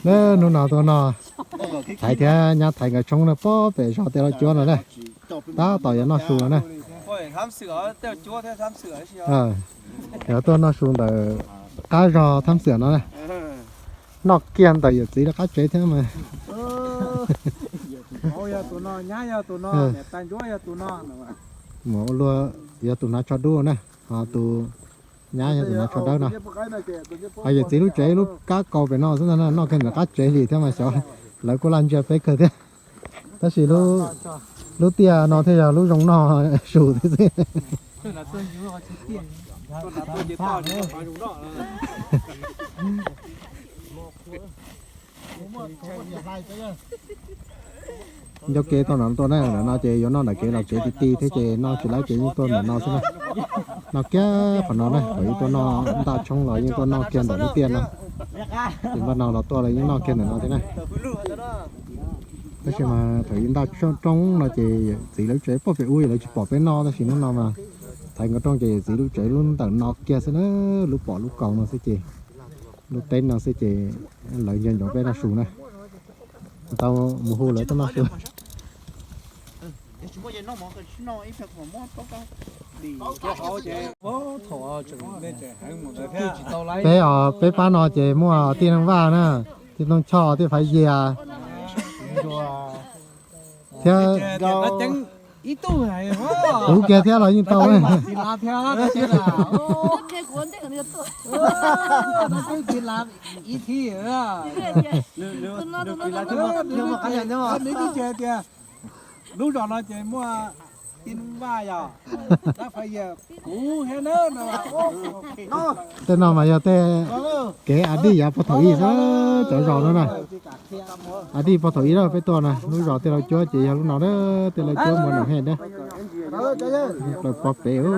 Hnub no tuaj noj, thaiv thiab nyab thaiv nkawd tshoob na, pog pem zos Tiaj Lauj Cuab no na, tab tom yuav noj su no na. Yuav tuaj noj su ntawm qab zos Thab Xwm no na. Noj kiag ntawm yawm txiv rov qab tsev thiab mas. Mus ua luaj, yog tus hnav tsho dub na, ho tus nyab yog tus hnav tsho dawb no. Ho yawm txiv lub tsev lub kab kaus pem no xwb ntag, noj kiag ntawm qab tsev li thiab mas xyov lawv kuj laj ntsia peb kawg thiab. Tab sis lub tiaj no thiaj yog lub zoo noj su thiab xwb. Ncauj kev tuaj no tuaj na, ntawm no ces yuav noj ntawm kev los kev ti ti thiab ces noj tsis laib ces yeej tuaj ntawm no xwb na. Noj kiag qhov no na, thaum ub tuaj noj ntaj tshoob los yeej tuaj noj kiag ntawm lub tiaj no. Ces npaj no los tuaj los yeej noj kiag ntawm no thiab na. Tab sis mas thaum ub ntaj roob no ces yawm txiv lawv tsev pog pem ub lawv tsis pom peb noj, tab sis hnub no mas thaiv nkawd rooj ces yawm txiv lub tsev lub ntawm no kiag xwb na, lub pom lub kaus no xwb ces, lub teb no xwb ces lawv nco ntsoov peb noj su na. Tau mus hu lawv tuaj noj su. Peb os, peb pab no ces muaj Tij Neej Vaj na, Tij Tooj Choj, Tij Faiv Yias thiab kuv kiag thiab los yeej tau. Lub zos no ces muaj Tij Neej Vaj yog, Faiv Yias, kuv thiab na. Tej no mas yog tej kev a dij yav puag thaum ib xwb, cov zos no na. A dij puag thaum ib na peb tuaj na, lub zos Tiaj Lauj Cuab ces yog lub no na, Tiaj Lauj Cuab Muas Noom Hej na. Plaws pog pem ub.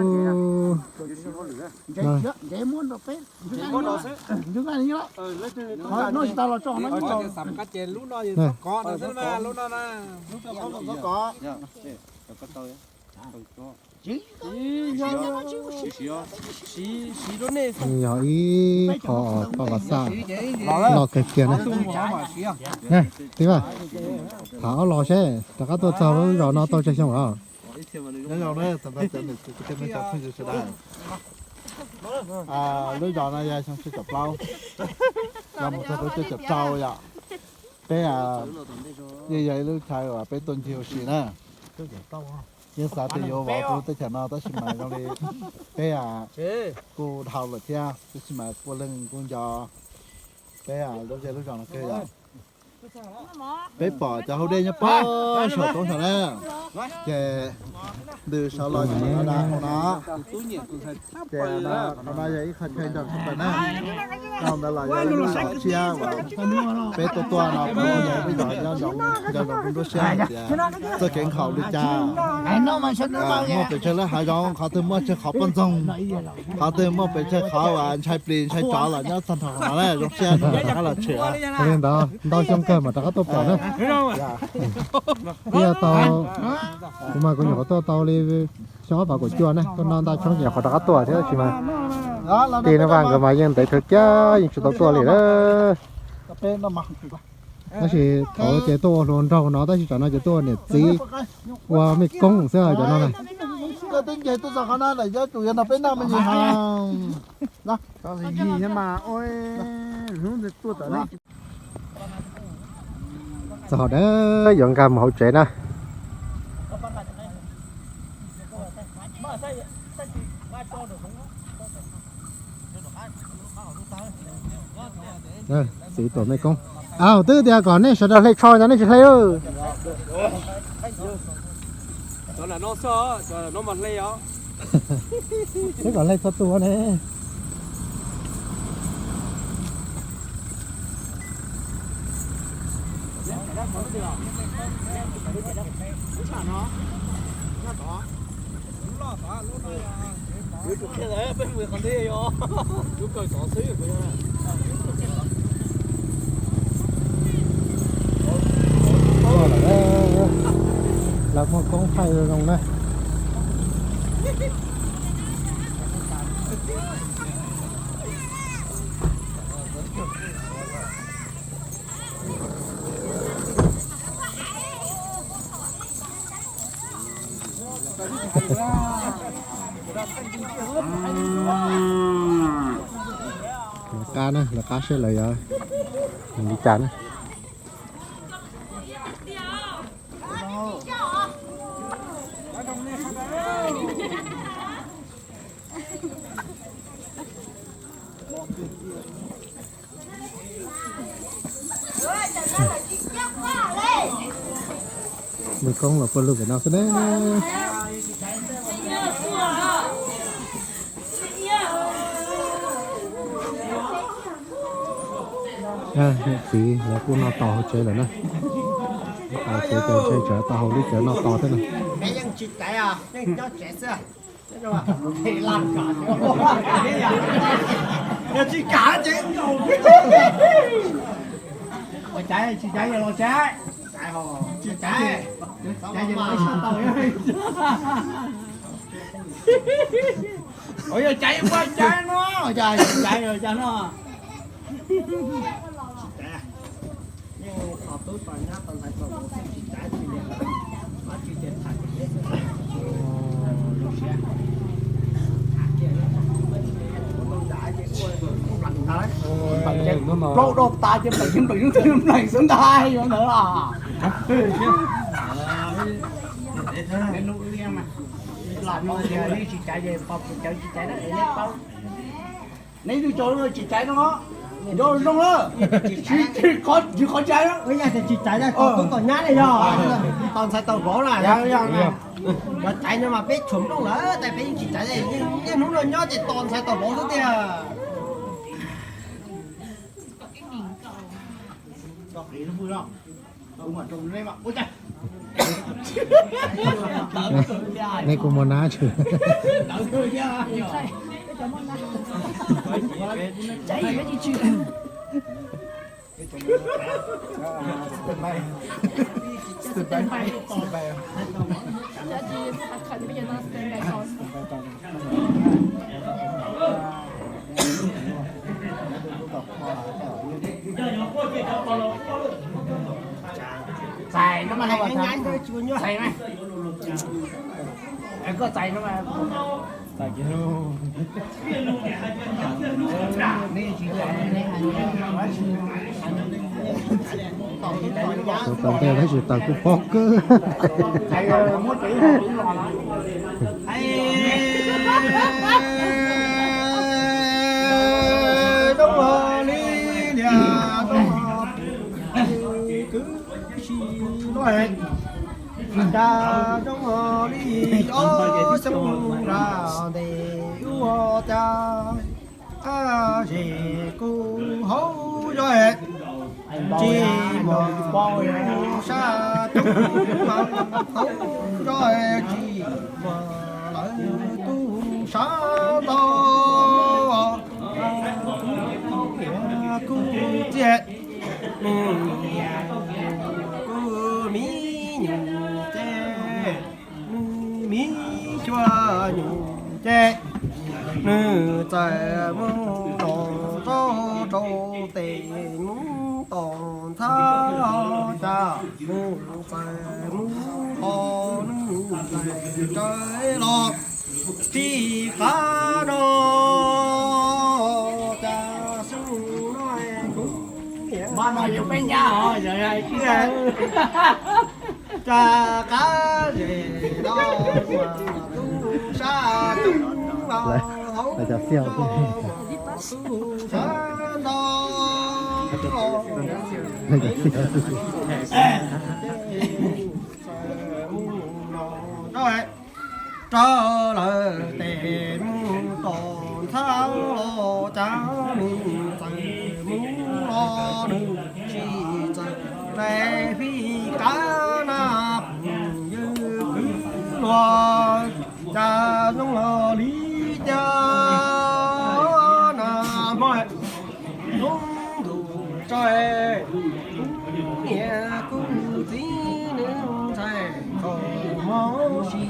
Yog ib qho paj vas xaj loj kawg kiag na. Tij Vaj, tham ob los seb rov qab tuaj txog lub zos no tau tsawg xyoo los? Lub zos no yog xyoo tsib caum plaub, los mus txog rau tsib caum rau yom. Peb yeej yog ib lub chaw uas peb tuaj ncig ua si na. Yeej xav tias yuav vov kuv teb chaws no tab sis mas zoo li peb kuj dhau lawm thiab, tab sis mas kuj leej kuj nco peb lub zej lub zos no kawg yom. Peb pom cov hau dej nyob pem saum roob saud na, ces ntws saud los ces qhov no, ces qhov no yog ib qho chaw nrog tshaj plaws na. Qhov ntawd los yog ib lub zos tshiab uas peb tuaj tuaj no kuj yog ib lub zos nco ntsoov nruab siab hais tias txoj kev nkhaus li cas, muaj pes tsawg lub hav zoov, qhov twg muaj tsawg qhov poj ntxoog, qhov twg muaj pes tsawg qhov uas ntshai plis ntshai tsov los nyob txog nrho no na, zoo siab rov qab los tshwm. Li ntawd ntau xyoo kawg mas rov qab tuaj pom na. Twb yog tau, kuv mas kuv nyuam qhuav tuaj tau li xyoo ob phav kaum cuaj na, tuaj noj ntaj tshoob ces nyuam qhuav rov qab tuaj thiab tab sis mas Tij Neej Vaj nkawd mas yeej ntev kawg kiag yeej tsis tau tuaj li lawm. Tab sis thaum ces tuaj ua hluas nraug no tab sis tsam no ces tuaj ua niam txiv ua mej koob xwb cov no na. Txog hauv dawb yuav nkag mus hauv tsev na. Txiv tuam mej koob. Au, twb tias kom nej sawv daws hle tsho no nej tsis hle. Kom hle txhua tus ne. Lawv muaj koob thaij zoo zoo na. Lawv qab na, lawv qab seb lawv yuav li cas na. Nws koob los puag lug pem no xwb na. Niam txiv lawv kuj noj tos hauv tsev lawm na. Noj tos hauv tsev ces ntshe tseem tau hauv lub tsev noj tos thiab na. Tsis caiv, tsis caiv, los tsis caiv, tsis caiv, los tsis tau. Ua yog caiv, ua caiv no, caiv, caiv no. Plaub doj tas ces nplees nplees nplees xwb ntag yuav ntawd. Neb tsis caiv, neb tsis caiv no, nco zoo na. Tsis qhov caiv, tsis caiv, tos tub tos nyab ne yog, tos ntxhais tos vauv na. Yog caiv no mas peb tshuav nplooj lawm, tais peb yeej tsis caiv, niaj hnub no nyob ces tos ntxhais tos vauv xwb tiag. Neb kuj muaj nab tshwm. Txais no mas, txais mas, koj txais no mas. Tus tau ntej tab sis tau kuj pog kawg. Tsis tas zoo li ob xyoo nram ntes ua cas qab zes kuj hauv zog, tsis muaj sab tub mas hauv zog, tsis muaj lawv tub sab ntau. Kuv niam kuv txiv, nws niam kuv miv nyuj ces, nws miv xyuas nyuj ces, nws txawm mus noj zaub rau tes mus tom ntxhab, cas nws txawm mus ho nws txawm raws los tsis qab no. Cas xyoo no kuv niam, cas qab zes no, tub sab tub los hauv, tub sab ntau. Raws lawv tes mus tom ntxhab los cas nws txawm mus los nws tsis txawm rais fij qab na, phooj ywg kwv luag, cas zoo li cas na, hmo ntuj tso, kuv niam kuv txiv nws ntxhais txom hmob si.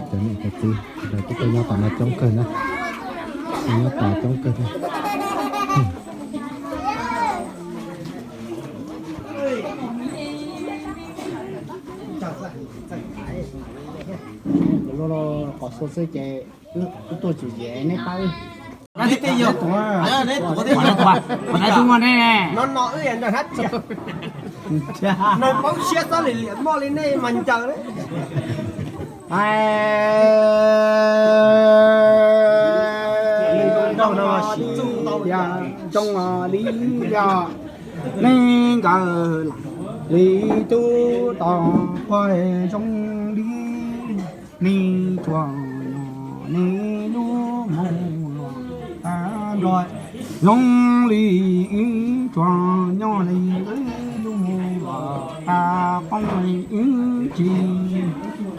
Cov niam cov txiv, lawv twb tuaj nyob tom no coob kawg na, nyob tom coob kawg thiab. Qhov xua xwb ces wb tuaj tsis yeem neb pab wb. Neb tuav, neb tuav, neb tuav, neb tuav, no no wb nrog hab tsia, nws poob siab xab li liam moj li nej mas ncaws. Zoo li yog, neeg nkawd lam li tub tos quaj zoo li, neeg tsuas nyob neeg lub moos los tag nrho. Zoo li wb tsuas nyob li wb lub moos los tag poob li wb tsis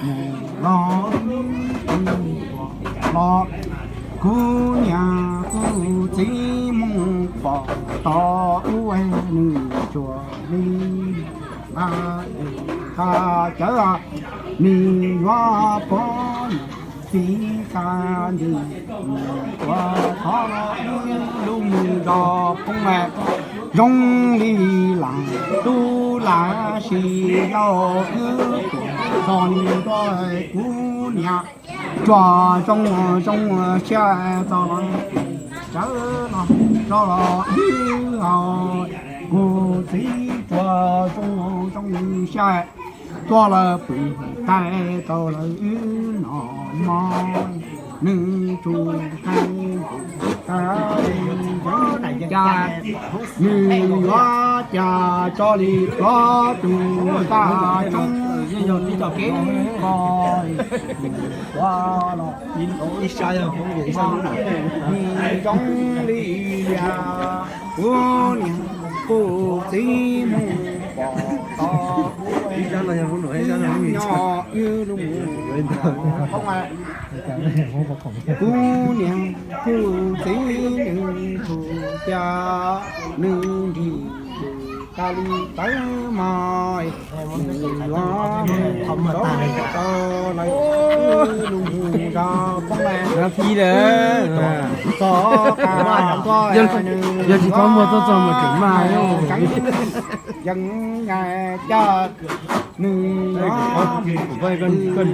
mus los los. Kuv niam kuv txiv mus pom tod ub nws tsuas li nqa, nqa cawv, nws yuav pom txiv tas nws mus ua thov lub mus zos poob mas zoo li lam tub lam sis yog wb tuam txog li ntua kuv niam tsuas zoo zoo siab txog los sawv los rau los wb, kuv txiv tsuas zoo zoo siab tuaj lawm pw, tais tau lawm wb no mog, nws tsuas hais cas nws yuav cas tso li txhua tus ntaj roob kev ko ua los zoo li kuv niam kuv txiv mus pom tod nyob wb lub mus, kuv niam kuv txiv nws tsuas cas nws nrig tas li tawv mas nws yuav mus rau lawv wb lub mus zos poob mas txog qab tuaj nws yuav tseev nyaim cas nws yuav mus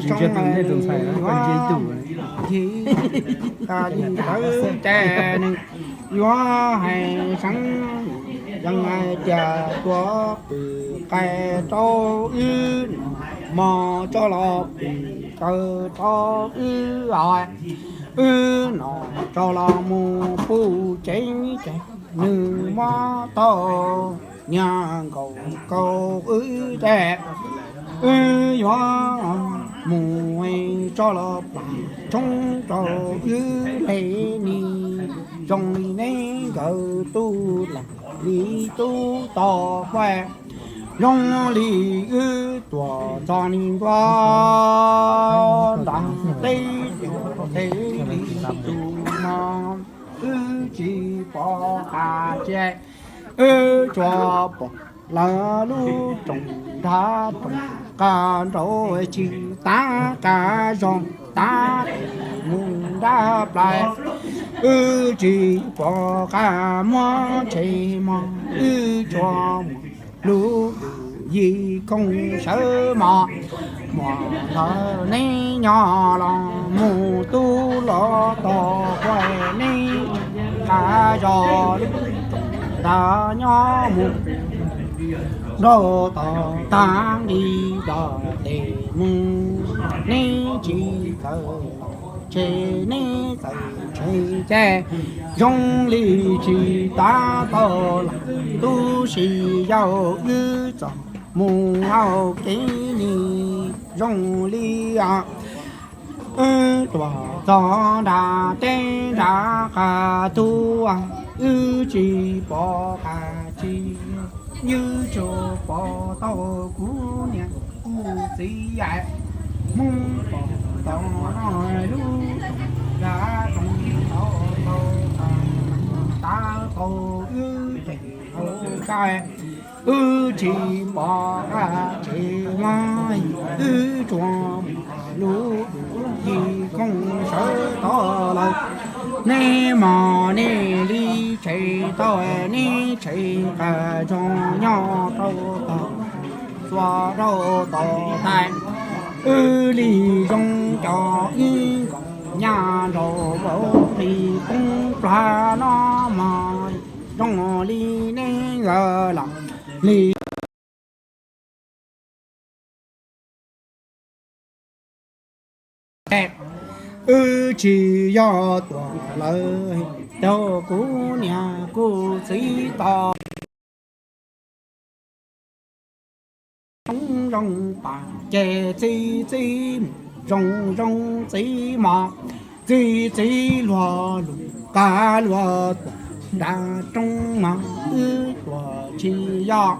tso nws yuav nrig tas li tawv ces nws yuav hais seev yees hais tias tuav pw qai rau wb no mog, tso los pw kaw rau wb os, wb no tso los mus pub tsev ces nws muab tau niag nkaus kaus wb ces wb yuav mus tso los plam tshoob rau wb hle ni zoo li neb nkawd tub lam li tub tos quaj zoo li wb tuam txog li ntua nram teb chaws li tus no wb tsis pom qab tsis wb tsuas pom lawv lub rooj nrab rooj qab nraud tsis tab qab zog tab mus nrab plawv wb tsis pom qab muab tsev mog wb tsuas mus lub yim koog sawv mog muam lawv neb nyob los mus tub los tog quaj neb, qab zos nrad nyob mus rau tog tag nqis los tes mus, neb tsis txawj los tseg, neb txawj tseg ces zoo li tsis tab tom los. Tub si yau wb txawm mus hauv kev li zoo li wb tuaj txog nram teb nram qab tub, wb tsis pom qab tsis, wb tsuas pom tau kuv niam kuv txiv Hmoob pom tau no lub nram tau tau tab tau wb tseem hauv kab, wb tsis pom qab tsis, wb tsuas lub yim kooj sawv tau lawm. Neb mog neb li tshem tau, neb tshem qab zog nyob rau tog txuas rau tog tais, wb li zoo cov ib nkaus nyab nraug vauv li poob plag no mog, zoo li neb ntawd los li. Wb tsis yog tuaj lawm, tau kuv niam kuv txiv tau zoo zoo pam ces txiv txiv mus zoo zoo txiv mog, txiv txiv luag lus qab luag tuaj nram roob mog, wb tuaj tsis yog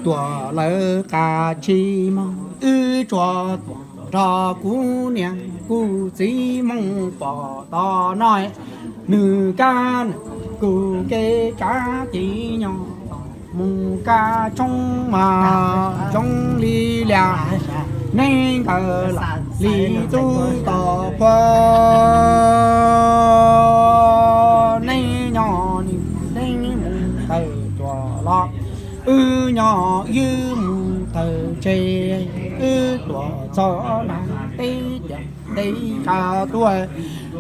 tuaj lawm qab tsis mog, wb tsuas tuaj nrog kuv niam kuv txiv Hmoob pom tau no, nws kab nws kuv kev tsav tis nyob mus kab tshoob mas zoo li lias, neb nkawd lam li tub tom qhuav, neb nyob neb mus tawm tuaj los, wb nyob wb mus tawm tseg, wb tuaj txog nram teb ces teb qab tuaj,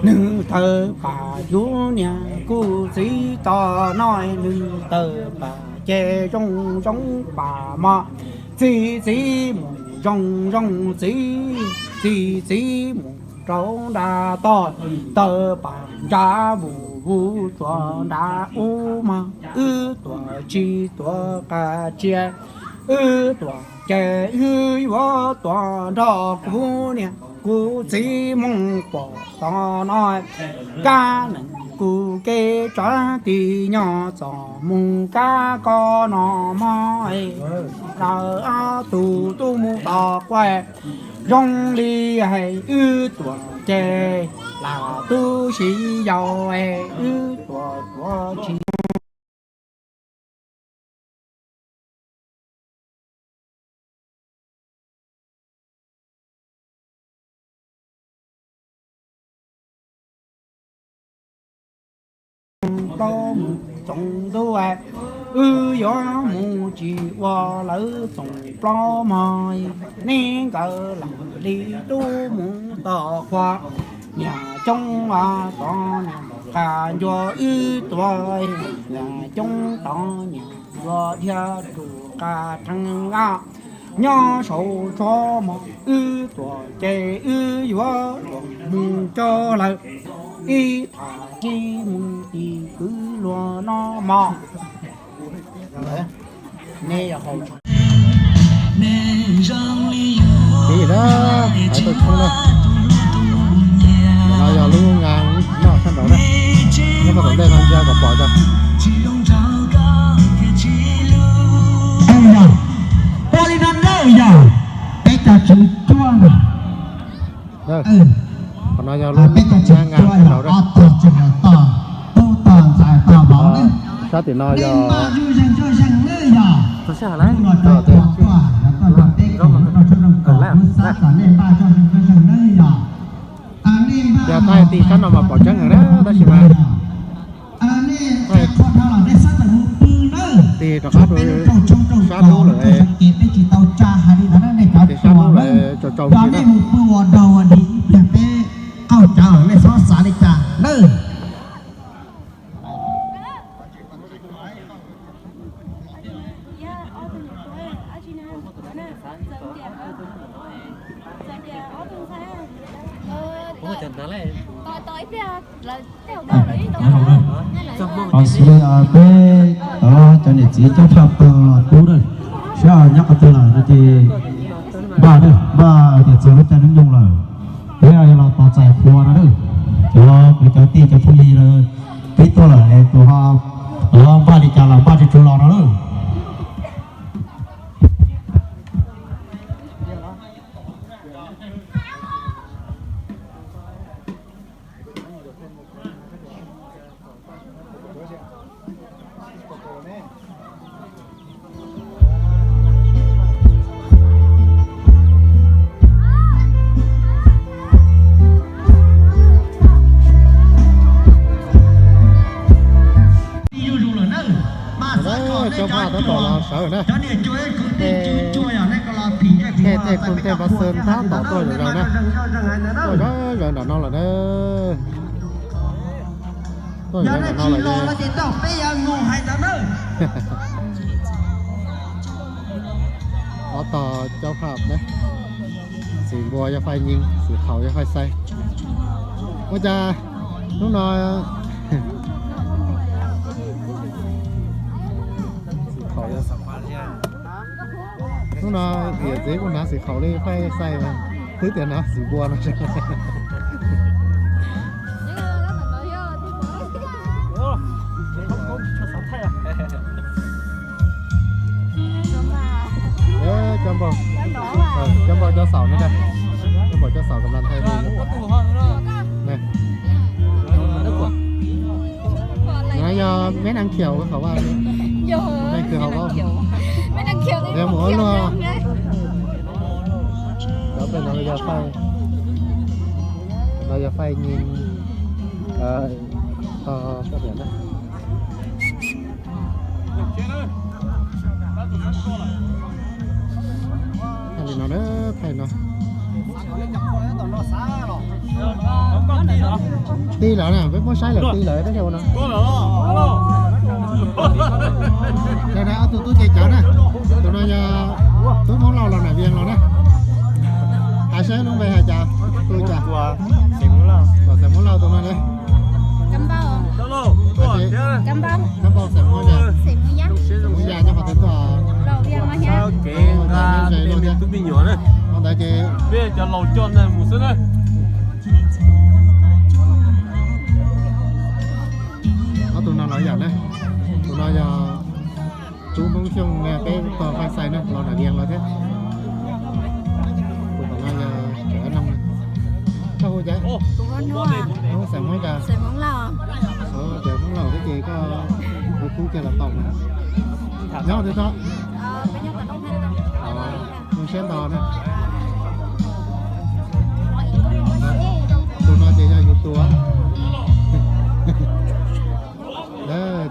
nws tawm pam kuv niam kuv txiv tau no, nws tawm pam ces zoo zoo pam mog, txiv txiv mus zoo zoo txiv, txiv txiv mus rau nram toj, tawm pam ntsa vus vus tuaj nram ub mog, wb tuaj tsis tuaj qab tsis, wb tuaj ces wb yuav tuaj nrog kuv niam kuv txiv Hmoob pom tau no, kab nws kuv kev tsav tis nyob txog mus kab ko no mog, lawv ob tug tub mus tom quaj, zoo li hais wb tuaj ces lam tub si yau, wb tuaj tuaj tsis plaub mus txoov ntuj, wb yuav mus tsis ua lawv txoov plaub mog, neb nkawd lam li tub mus tom qhuav, niam coob tom niam qas ncua wb tuaj, niam coob tom niam ncua dhia rus qas rheev a, nyob saum tsob mog wb tuaj ces wb yuav tuaj mus coj lawm, ib tham ci mus tim kwv luag no mog. Tiv na, hais tau tshoob na. Ntawm no yog lub nqa noj sab nraud na. Nyob puag tom ntej no ntsia kom pom tso. Ua li no na yog peb cov tswv cuaj na. Qhov no yog lub nqa nqa sab nraud na. Tub tog ntxhais tog vauv na. Sab tim no yog yog thaij tim sab no mas pom tseeb heev na, tab sis mas thaij tim rov qab rau sab lub lawm, tim sab lub lawm tsaus tsaus li na. Xws li peb cov niam txiv cob phaj pog tub na, sab nyob qhov twg lawm no ces npaj, npaj tias txog lub caij nyoog lawm, peb yuav los tos txais qhua no na. Cov kwv cov tij cov phooj ywg lawv peb tuaj lawm, tus ho npaj li cas los npaj tsuag tsuag los no na. Cov paj tab tom los sawv na. Tej tej khun tej npab xwb tab tom tuaj zom zaws na. Tuaj zom zaws nram no lawm na. Tuaj zom zaws nram no lawm. Ob tog cov paj na. Xim npua yog faij nyiv, xim qhaus yog faij xai. Ua cas hnub no, hnub no yawm txiv kuj hnav xim qhaus li faij xai mas twb tias hnav xim npua no. Cov npau, cov npau cov xaum no, cov npau cov xaum kam las thaij li. Nws yog meb nab khiaus khov vaj, mej kws hauv vaub, yog mus ua luaj. Cov pem no yog faij, no yog faij nyiv, tog koj tias na. Thaij li no na, thaij no. Ti lawm na, peb muab saib lawm ti lawm peb thiaj ua no. Ob tug tub ces cawv na, tus no yog tub Hmoob Lauj los nam Vias los na. Hais saib lub npe hais cas, tus cas? Xeem Hmoob Lauj tus no na. Kab npauj xeem Hmoob Yas, Hmoob Yas nyob qhov twg tuaj? Ntawd ces ob tug no los yam na, tus no yog tub Hmoob Xyooj, peb tog Paj Xais na, los nam Vias los thiab. Tus tom no yog Tseem Ab Noog na. Koj hu cas? Hmoob xeem Hmoob cas? Tseem Hmoob Lauj thiab ces koj hu kub kiag los tau na. Nyob twg tod? Mus siab nto na. Tus no ces yog yus tus.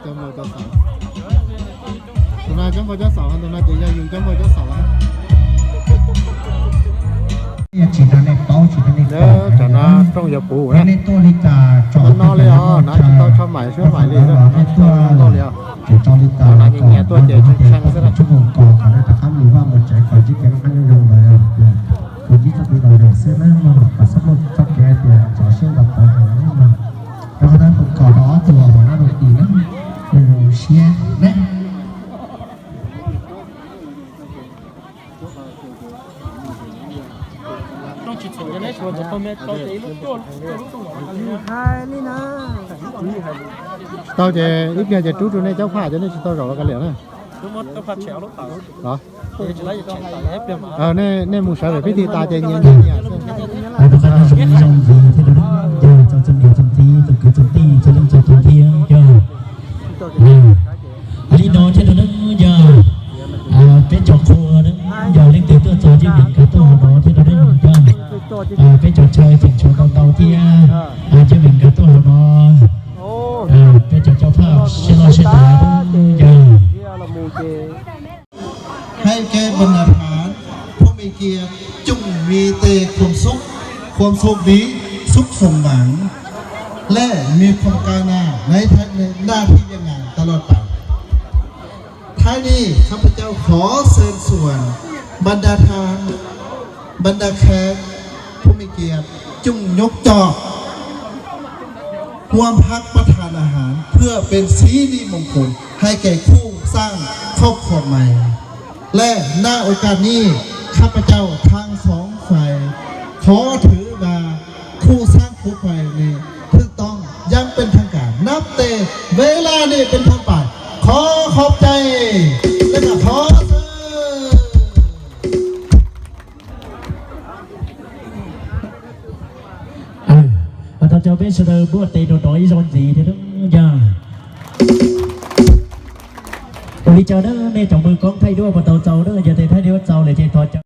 Cov npau cov xaum. Tus no cov npau cov xaum, tus no ces yog yus cov npau cov xaum. Tsis rau nej paub, tsis rau nej pom. Tam no rooj yog puv na. Nej tuaj li cas tsom no li os, hnav tsis tau tsho maim suab maim li, nej tuaj tsis tau li os. Nyias nyias tuaj ces tshee tshee xwb na. Tsuj mus kos kom nej rov qab mus vaj mus tsev kom ntsib kev noj qab nyob zoo lawm. Kuv ntsib txoj kev noj zoo xwb na, kom txhob muaj txoj kev hais tias tso siab nto tawv heev na. Rau qhov tab tus kos rau ob tug hauv no rau tim na, zoo siab na. Tau ces ib pliag ces rub rau nej caub phaj ces nej tsis tau zaum los kav liam na. Nej mus sawv daws pib ti tas ces nyias nyias nyias. Txog txog niam txog txiv, txog kwv txog tij, txog leej txog tus thiab yog li no thiab rau na yog peb cov qhua na, yog leej twg tuaj txog ces vim nkawd tuaj hauv no thiab rau na yog peb cov chaw tseem tshuav ntau ntau thiab ces vim nkawd tuaj hauv no. Peb cov caub phaj siab loj siab dav yog. Hais kev ban nab phan, phooj ywg kiag, coj mis tes khuam xub, khuam xub vis, xub foom mav, lej mis khoom ka nas, nais thai nas thi yam nas ta loj tas. Thai ni khab pha cau khov xeem xuam, ban da tha, ban da khe, ผู้มีเกียรติ จงยกจอก ร่วมรับประทานอาหาร เพื่อเป็นสิริมงคลให้แก่คู่สร้างครอบครัวใหม่ และณโอกาสนี้ ข้าพเจ้าทั้งสองฝ่าย ขอถือว่าคู่สร้างครอบครัวใหม่นี้ ถูกต้องอย่างเป็นทางการ นับแต่เวลานี้เป็นต้นไป ขอขอบใจ และก็ขอเชิญ Thov caw peb sawv daws npuaj tes rau rov ib zaug ntxiv thiab nawb. Ua li cas na, nej cov mws koob thaij duab puas tau txaus na? Yog tias thaij duab txaus lawm ces thov caw.